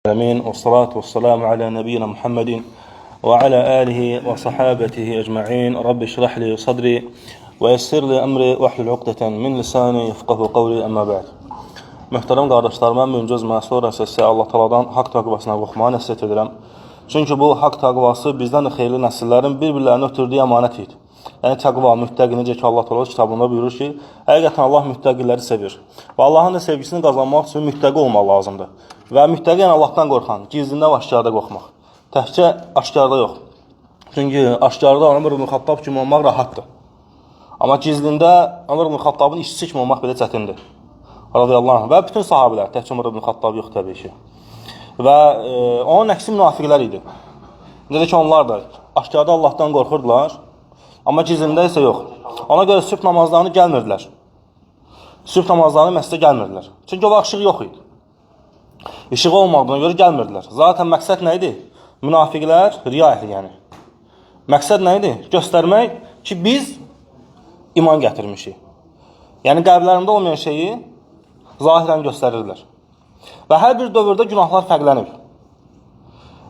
العالمين والصلاة والسلام على نبينا محمد وعلى آله وصحابته أجمعين رب اشرح لي صدري ويسر لي أمري واحلل عقدة من لساني يفقه قولي أما بعد. Möhtərəm qardaşlarım, mən öncə özümə, sonra isə sizə Allah Taala'dan haqq təqvasına qorxmağı nəsihət edirəm. Çünki bu haqq təqvası bizdən də xeyirli nəsillərin bir-birlərinə ötürdüyü əmanət idi. Yəni təqva, müttəqi, necə ki Allah Taala kitabında buyurur ki, həqiqətən Allah müttəqiləri sevir. Və Allahın da sevgisini qazanmaq üçün müttəqi olmaq lazımdır. Və müttəqi yəni Allahdan qorxan, gizlində və aşkarda qorxmaq. Təkcə aşkarda yox. Çünki aşkarda Ömər ibn Xattab kimi olmaq rahatdır. Amma gizlində Ömər ibn Xattabın işçisi kimi olmaq belə çətindir. Radiyallahu anh. Və bütün sahabələr, təkcə Ömər ibn Xattab yox təbii ki. Və onun əksi münafiqlər idi. Necə ki onlar da aşkarda Allahdan qorxurdular, amma gizlində isə yox. Ona görə sübh namazlarını gəlmirdilər. Sübh namazlarını məscidə gəlmirdilər. Çünki o vaxt işıq yox idi. İşıq olmadığına görə gəlmirdilər. Zaten məqsəd nə idi? Münafiqlər, riya əhli yəni. Məqsəd nə idi? Göstərmək ki, biz iman gətirmişik. Yəni qəlblərində olmayan şeyi zahirən göstərirdilər. Və hər bir dövrdə günahlar fərqlənib.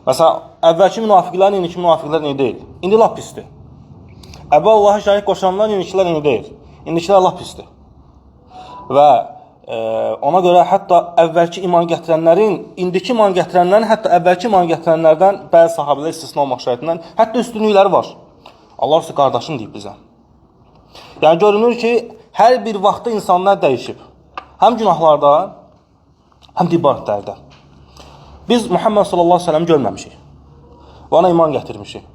Məsələn, əvvəlki münafiqlərin indiki münafiqlər eyni deyil. İndi lap pisdir. Əvvəl Allaha şərik qoşanlar indikilər eyni deyil. İndikilər lap pisdir. Və ona görə hətta əvvəlki iman gətirənlərin, indiki iman gətirənlərin, hətta əvvəlki iman gətirənlərdən bəzi sahabələr istisna olmaq şərtindən hətta üstünlükləri var. Allah Resulü qardaşım deyib bizə. Yəni görünür ki, hər bir vaxtda insanlar dəyişib. Həm günahlarda, həm də ibadətlərdə. Biz Muhammed sallallahu əleyhi və səlləm görməmişik. Və ona iman gətirmişik.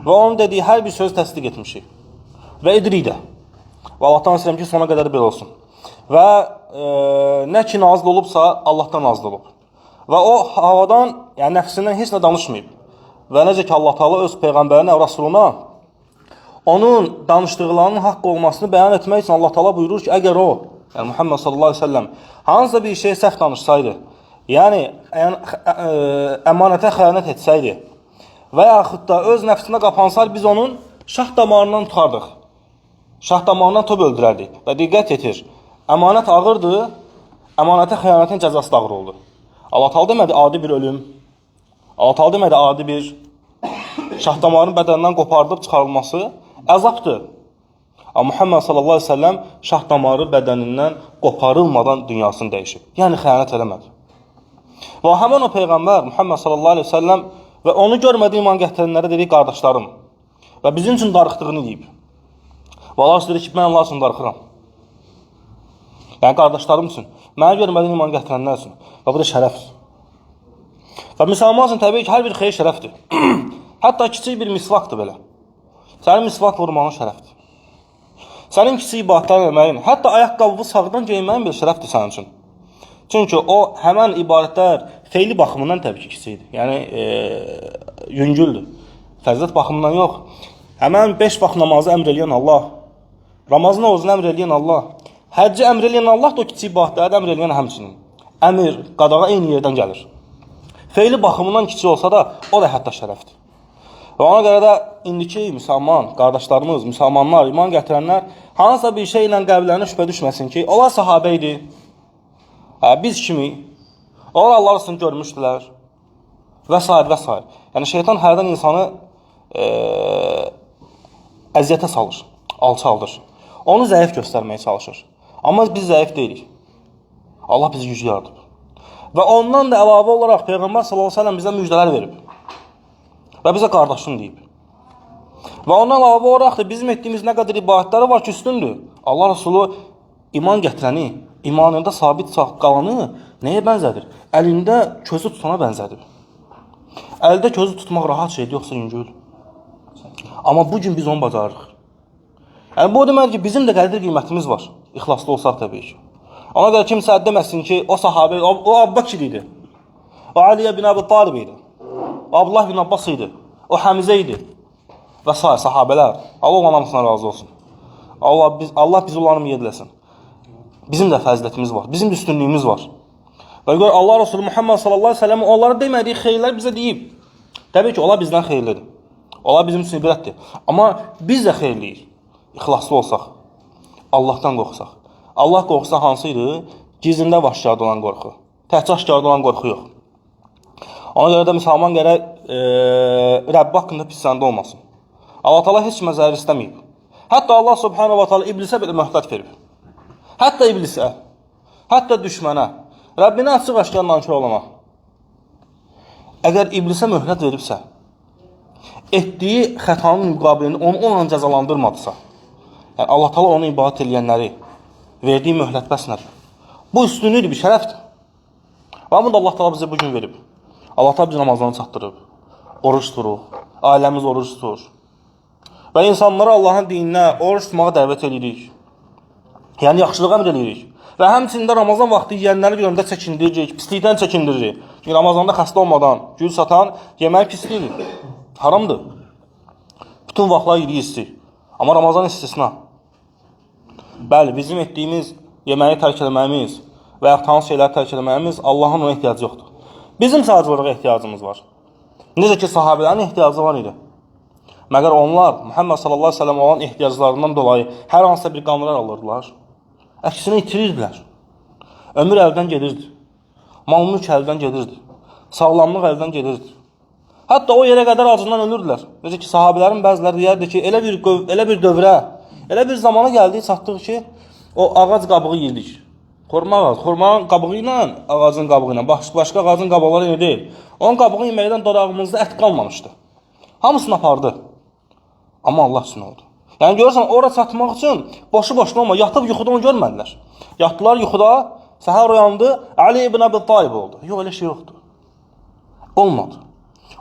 Və onun dediyi hər bir sözü təsdiq etmişik. Və edirik də. Və Allahdan istəyirəm ki, sona qədər belə olsun. Və nə ki nazil olubsa, Allahdan nazil olub. Və o havadan, yəni nəfsindən heç nə danışmayıb. Və necə ki Allah Taala öz peyğəmbərinə, Rasuluna onun danışdıqlarının haqq olmasını bəyan etmək üçün Allah Taala buyurur ki, əgər o, yəni Muhammed sallallahu əleyhi və səlləm hansısa bir şeyə səhv danışsaydı, yəni əmanətə xəyanət etsəydi və yaxud da öz nəfsinə qapansaydı, biz onun şah damarından tutardıq. Şah damarından top öldürərdik. Və diqqət yetir, əmanət ağırdır, əmanətə xəyanətin cəzası da ağır oldu. Allah Taala demədi adi bir ölüm. Allah Taala demədi adi bir şah damarının bədənindən qopardılıb çıxarılması əzabdır. Amma Muhammed sallallahu əleyhi və səlləm şah damarı bədənindən qoparılmadan dünyasını dəyişib. Yəni xəyanət eləmədi. Və həmin o peyğəmbər Muhammed sallallahu əleyhi və səlləm və onu görmədiyi iman gətirənlərə dedi qardaşlarım və bizim üçün darıxdığını deyib. Və Allah dedi ki, mən Allah üçün darıxıram. Yəni qardaşlarım üçün, məni görmədiyi iman gətirənlər üçün. Və bu da şərəfdir. Və müsəlman üçün təbii ki, hər bir xeyir şərəfdir. Hətta kiçik bir misvakdır belə. Sənin misvak vurmağın şərəfdir. Sənin kiçik ibadətlər eləməyin, hətta ayaqqabını sağdan geyinməyin bir şərəfdir sənin üçün. Çünki o həmən ibadətlər feili baxımından təbii ki, kiçikdir. Yəni yüngüldür. Fəzilət baxımından yox. Həmən 5 vaxt namazı əmr eləyən Allah, Ramazan orucunu əmr eləyən Allah, həcci əmr eləyən Allah da o kiçik ibadətləri əmr eləyən həmçinin. Əmir, qadağa eyni yerdən gəlir. Feili baxımından kiçik olsa da, o da hətta şərəfdir. Və ona görə də indiki müsəlman qardaşlarımız, müsəlmanlar, iman gətirənlər hansısa bir şeylə qəlblərinə şübhə düşməsin ki, onlar sahabə idi. Hə, biz kimi, onlar Allah Resulunu görmüşdülər və s. və s. Yəni şeytan hərdən insanı əziyyətə salır, alçaldır. Onu zəif göstərməyə çalışır. Amma biz zəif deyilik. Allah bizi güclü yaradıb. Və ondan da əlavə olaraq Peyğəmbər sallallahu əleyhi və səlləm bizə müjdələr verib. Və bizə qardaşım deyib. Və ondan əlavə olaraq da bizim etdiyimiz nə qədər ibadətləri var ki, üstündür. Allah Resulü iman gətirəni, imanında sabit qalanı nəyə bənzədir? Əlində közü tutana bənzədir. Əldə közü tutmaq rahat şeydir, yoxsa yüngül? Amma bu gün biz onu bacarırıq. Yəni bu o deməkdir ki, bizim də qədir qiymətimiz var. İxlaslı olsaq təbii ki. Ona görə kimsə deməsin ki, o sahabə, o Əbu Bəkr idi. O Ali ibn Əbi Talib idi. O Abdullah bin Abbas idi. O Həmzə idi. Və sair sahabələr. Allah onların hamısından razı olsun. Allah bizi onların yediləsin. Bizim də fəzilətimiz var. Bizim də üstünlüyümüz var. Və gör Allah Resulü Muhammed sallallahu əleyhi və səlləm onlara demədiyi xeyirlər bizə deyib. Təbii ki, onlar bizdən xeyirlidir. Onlar bizim üçün ibrətdir. Amma biz də xeyirliyik. İxlaslı olsaq, Allahdan qorxsaq. Allah qorxusu hansı idi? Gizlində və aşkarda olan qorxu. Təkcə aşkarda olan qorxu yox. Ona görə də müsəlman gərək Rəbbi haqqında pis zəndə olmasın. Allah Teala heç kimə zərər istəməyib. Hətta Allah Subhanahu va Taala iblisə belə möhlət verib. Hətta iblisə, hətta düşmənə, Rəbbinə açıq-aşkar nankör olana. Əgər iblisə möhlət veribsə, etdiyi xətanın müqabilində onu o an cəzalandırmadısa, yəni Allah Teala onu ibadət eləyənləri verdiyi möhlət bəs nədir? Bu üstünlükdür, bir şərəfdir. Və bunu da Allah Teala bizə bu gün verib. Allah Teala bizi Ramazanı çatdırıb. Oruç tuturuq, ailəmiz oruç tutur. Və insanları Allahın dininə, oruç tutmağa dəvət edirik. Yəni yaxşılığa əmr edirik. Və həmçinin də Ramazan vaxtı yeyənləri görəndə çəkindiririk, pislikdən çəkindiririk. Çünki Ramazanda xəstə olmadan gül satan yemək pislikdir, haramdır. Bütün vaxtlar yedik isti. Amma Ramazan istisna. Bəli, bizim etdiyimiz yeməyi tərk eləməyimiz və yaxud hansı şeyləri tərk eləməyimiz Allahın ona ehtiyacı yoxdur. Bizim sadəcə olaraq ehtiyacımız var. Necə ki, sahabələrin ehtiyacı var idi. Məgər onlar Muhammed sallallahu əleyhi və səlləm olan ehtiyaclarından dolayı hər hansısa bir qanlar alırdılar. Əksinə itirirdilər. Ömür əldən gedirdi. Mal-mülk əldən gedirdi. Sağlamlıq əldən gedirdi. Hətta o yerə qədər acından ölürdülər. Necə ki, sahabələrin bəziləri deyərdi ki, elə bir dövrə, elə bir zamana gəldik, çatdıq ki, o ağac qabığı yeyirdik. Xurma ağacı, xurmanın qabığı ilə ağacın qabığı ilə, başqa ağacın qabıqları eyni deyil. Onun qabığı yeməkdən dodağımızda ət qalmamışdı. Hamısını apardı. Amma Allah üçün oldu. Yəni görürsən, ora çatmaq üçün boşu-boşuna olma, yatıb yuxuda onu görmədilər. Yatdılar yuxuda, səhər oyandı, Ali ibn Əbi Talib oldu. Yox, elə şey yoxdur. Olmadı.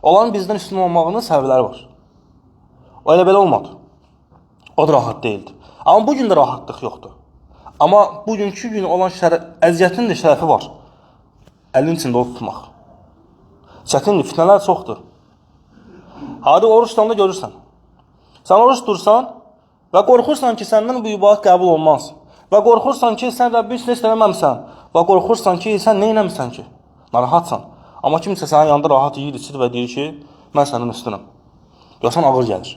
Onların bizdən üstün olmağının səbəbləri var. O elə belə olmadı. O da rahat deyildi. Amma bu gün də rahatlıq yoxdur. Amma bugünkü gün olan əziyyətin də şərəfi var. Əlin içində o tutmaq. Çətindir, fitnələr çoxdur. Hadi oruç tutanda görürsən. Sən oruç tutursan və qorxursan ki, səndən bu ibadət qəbul olmaz. Və qorxursan ki, sən Rəbbi üçün heç eləməmsən. Və qorxursan ki, sən nə eləmisən ki? Narahatsan. Amma kimsə sənin yanında rahat yeyir, içir və deyir ki, mən sənin üstünəm. Görsən ağır gəlir.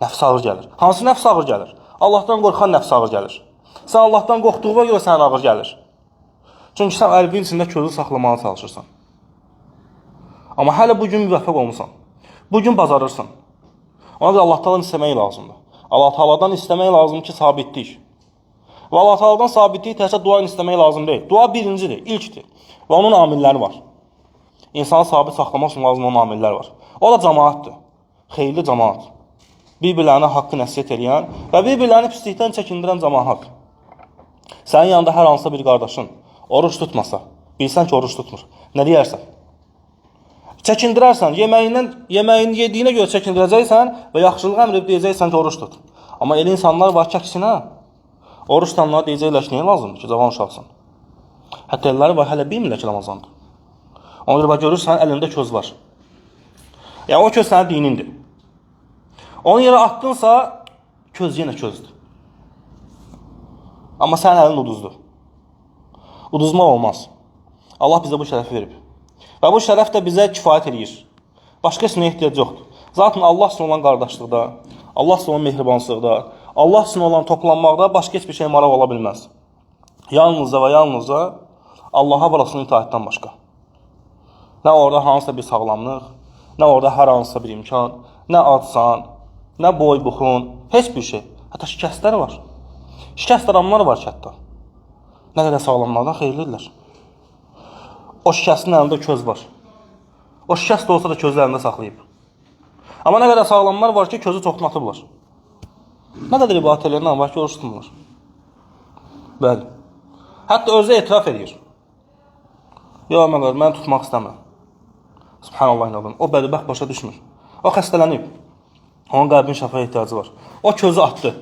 Nəfs ağır gəlir. Hansı nəfs ağır gəlir? Allahdan qorxan nəfs ağır gəlir. Sən Allahdan qorxduğuna görə sənə ağır gəlir. Çünki sən əlbin içində közü saxlamağa çalışırsan. Amma hələ bu gün müvəffəq olmusan. Bu gün bacarırsan. Ona görə Allah Taala'dan istəmək lazımdır. Allah Taala'dan istəmək lazımdır ki, sabitlik. Və Allah Taala'dan sabitlik təkcə dua ilə istəmək lazım deyil. Dua birincidir, ilkdir. Və onun amilləri var. İnsanı sabit saxlamaq üçün lazım olan amillər var. O da cəmaatdır. Xeyirli cəmaat. Bir-birlərinə haqqı nəsihət eləyən və bir-birlərini pislikdən çəkindirən cəmaat. Sənin yanında hər hansısa bir qardaşın oruç tutmasa, bilsən ki, oruç tutmur. Nə deyərsən? Çəkindirərsən, yeməyini yediyinə görə çəkindirəcəksən və yaxşılığı əmr edib deyəcəksən ki, oruç tut. Amma elə insanlar var ki, əksinə, oruç tutanlara deyəcəklər ki, niyə lazımdır ki, cavan uşaqsan? Hətta elləri var, hələ bilmirlər ki, Ramazandır. Ona görə bax, görürsən, əlində köz var. Yəni, o köz sənin dinindir. Onu yerə atdınsa, köz yenə közdür. Amma sənin əlin uduzdur. Uduzmaq olmaz. Allah bizə bu şərəfi verib. Və bu şərəf də bizə kifayət eləyir. Başqa heç nəyə ehtiyac yoxdur. Zaten Allah üçün olan qardaşlıqda, Allah üçün olan mehribansılıqda, Allah üçün olan toplanmaqda başqa heç bir şey maraq ola bilməz. Yalnızca və yalnızca Allaha və Rasuluna itaətdən başqa. Nə orada hansısa bir sağlamlıq, nə orada hər hansısa bir imkan, nə adsan, nə boy buxun, heç bir şey. Hətta şikəstlər var. Şikəst adamlar var ki, hətta. Nə qədər sağlamlardan xeyirlidirlər. O şikəstin əlində köz var. O şikəst olsa da közü əlində saxlayıb. Amma nə qədər sağlamlar var ki, közü çoxdan atıblar. Nə qədər ibadət eləyənlər var ki, oruç tutmurlar. Bəli. Hətta özü etiraf edir. Yox, mən tutmaq istəmirəm. Subhanallah inanın. O bədbəxt başa düşmür. O xəstələnib. Onun qəlbinin şəfaya ehtiyacı var. O közü atdı.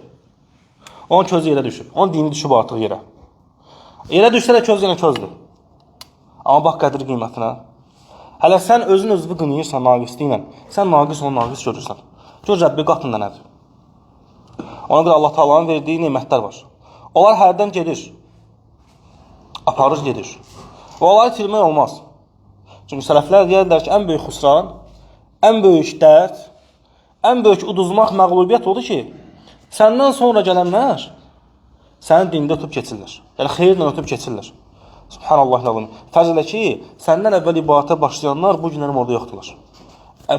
Onun közü yerə düşüb. Onun dini düşüb artıq yerə. Yerə düşsə də köz yenə közdür. Amma bax qədir qiymətinə. Hələ sən özün özünü qınayırsan naqisliklə. Sən naqis onu naqis görürsən. Gör Rəbbi qatında nədir? Ona görə Allah Taala'nın verdiyi nemətlər var. Onlar hərdən gedir. Aparır gedir. Və onları itirmək olmaz. Çünki sələflər deyirlər ki, ən böyük xüsran, ən böyük dərd, ən böyük uduzmaq, məğlubiyyət odur ki, səndən sonra gələnlər sənin dində ötüb keçirlər. Yəni xeyirlə ötüb keçirlər. Subhanallah alım. Fərz elə ki, səndən əvvəl ibadətə başlayanlar bu günlərim orada yoxdular.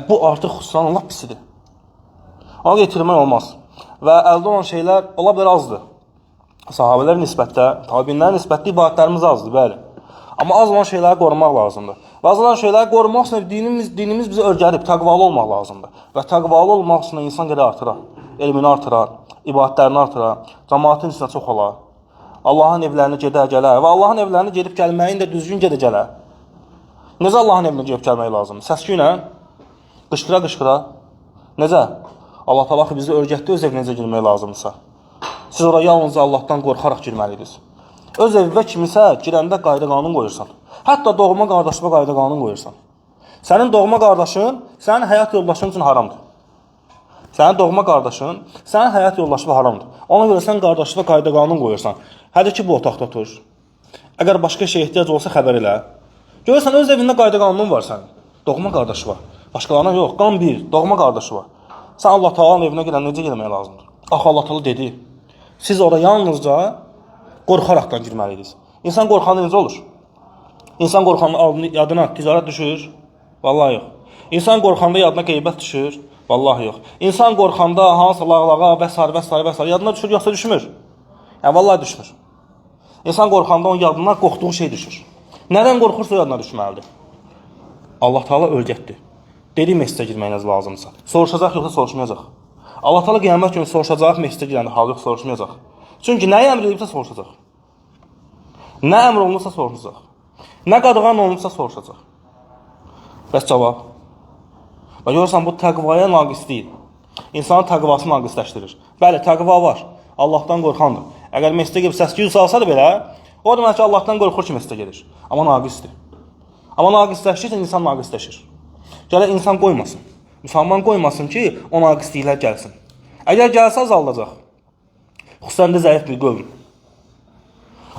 Bu artıq xüsusən lap pisidir. Onu yetirmək olmaz. Və əldə olan şeylər ola bilər azdır. Sahabələr nisbətdə, tabinlər nisbətdə ibadətlərimiz azdır, bəli. Amma az olan şeyləri qorumaq lazımdır. Və az olan şeyləri qorumaq üçün dinimiz bizi öyrədib, təqvalı olmaq lazımdır. Və təqvalı olmaq üçün insan gərək artıra, elmini artıra, ibadətlərini artıra, cəmaatın içində çox ola. Allahın evlərinə gedə gələ və Allahın evlərinə gedib gəlməyin də düzgün gedə gələ. Necə Allahın evinə gedib gəlmək lazımdır? Səsküylə, qışqıra-qışqıra. Necə? Allah Taala axı bizi öyrətdi öz evinə necə girmək lazımdırsa. Siz ora yalnız Allahdan qorxaraq girməliydiniz. Öz evə kimisə girəndə qayda qanun qoyursan. Hətta doğma qardaşına qayda qanun qoyursan. Sənin doğma qardaşın sənin həyat yoldaşın üçün haramdır. Sənin doğma qardaşın sənin həyat yoldaşına haramdır. Ona görə sən qardaşına qayda qanun qoyursan. Hədə ki bu otaqda otur. Əgər başqa şeyə ehtiyac olsa xəbər elə. Görürsən öz evində qayda qanunun var sənin. Doğma qardaşı var. Başqalarına yox, qan bir, doğma qardaşı var. Sən Allah Taala'nın evinə girəndə necə girmək lazımdır? Axı Allah Taala dedi: siz ora yalnızca qorxaraqdan girməliydiniz. İnsan qorxanda necə olur? İnsan qorxanda yadına ticarət düşür? Vallahi yox. İnsan qorxanda yadına qeybət düşür? Vallahi yox. İnsan qorxanda hansısa lağlağa və sair və sair və sair yadına düşür yoxsa düşmür? Yəni vallahi düşmür. İnsan qorxanda onun yadına qorxduğu şey düşür. Nədən qorxursa yadına düşməlidir. Allah Taala öyrətdi. Dedi məscidə girməyiniz lazımsa. Soruşacaq yoxsa soruşmayacaq. Allah Taala qiyamət günü soruşacaq məscidə girəndə hal yox soruşmayacaq. Çünki nəyi əmr edibsə soruşacaq. Nə əmr olunursa soruşacaq. Nə qadağan olunursa soruşacaq. Bəs cavab? Və görürsən bu təqvaya naqis deyil. İnsanın təqvasını naqisləşdirir. Bəli, təqva var. Allahdan qorxandır. Əgər məscidə girib səs-küy salsa da belə, o demək ki, Allahdan qorxur ki, məscidə gedir. Amma naqisdir. Amma naqisləşdirsə insan naqisləşir. Gərək insan qoymasın. Müsəlman qoymasın ki, o naqisliklər gəlsin. Əgər gəlsə azaldacaq. Xüsusən də zəif bir qövm.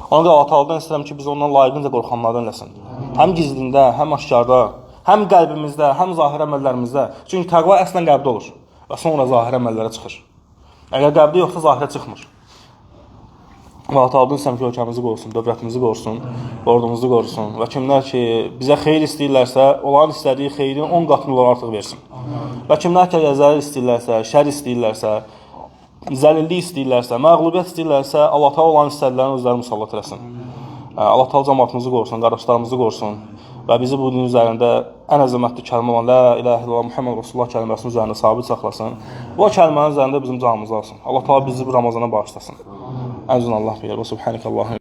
Ona görə Allah Taala'dan istəyirəm ki, biz ondan layiqincə qorxanlardan eləsin. Həm gizlində, həm aşkarda, həm qəlbimizdə, həm zahir əməllərimizdə. Çünki təqva əslən qəlbdə olur və sonra zahir əməllərə çıxır. Əgər qəlbdə yoxsa zahirə çıxmır. Allah Taala'dan istəyirəm ki, ölkəmizi qorusun, dövlətimizi qorusun, ordumuzu qorusun və kimlər ki bizə xeyir istəyirlərsə, onların istədiyi xeyrin 10 qatını onlara artıq versin. Və kimlər ki zərər istəyirlərsə, şər istəyirlərsə, zəlillik istəyirlərsə, məğlubiyyət istəyirlərsə, Allah Taala onların istədiklərini özləri musallat eləsin. Allah Taala cəmaatımızı qorusun, qardaşlarımızı qorusun və bizi bu din üzərində ən əzəmətli kəlmə olan La ilahə illallah Muhammed Rasulullah kəlməsinin üzərində sabit saxlasın. Bu kəlmənin üzərində bizim canımızı alsın. Allah Taala bizi bu Ramazana bağışlasın. Ən uzun Allah bilir. Və subhanəkallahumma.